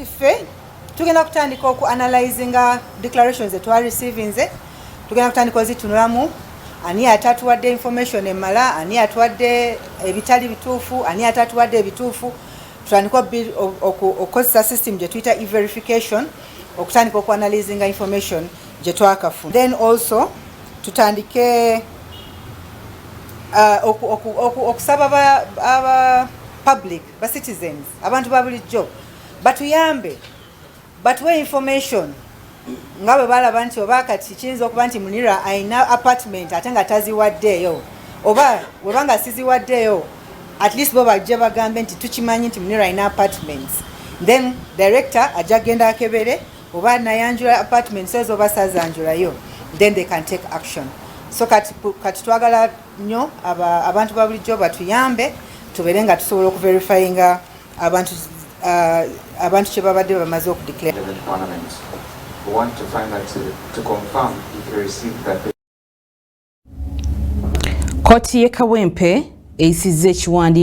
Kati ffe tugenda kutandika oku analyzinga declarations zetwareceivinze. Tugenda kutandika ozitunulamu, ani atatuwadde information emala, ani atuwadde ebitali bituufu, ani atatuwadde ebituufu. Tutandika okukozesa system gye tuyita e-verification okutandika okuanalyzinga information gye twakafuna. Then also tutandike okusaba aba public, ba citizens, abantu ba bulijjo batuyambe, batuwe information nga bwe balaba nti oba kati kiyinza okuba nti Munira alina apartment ate nga taziwaddeeyo, oba weba nga siziwaddeeyo, at least bo bajje bagambe nti tukimanyi nti Munira alina apartments. Then director ajja genda akebere oba nayanjula apartments ezo oba sazanjulayo, then they can take action. So kati twagala nnyo abantu ba bulijjo batuyambe tubeere nga tusobola okuverifyinga abantu kye babadde bamaze okudeclare. 11th Parliament. We want to find out to confirm if you received that Kkooti y'e Kawempe eyisizza ekiwandiiko.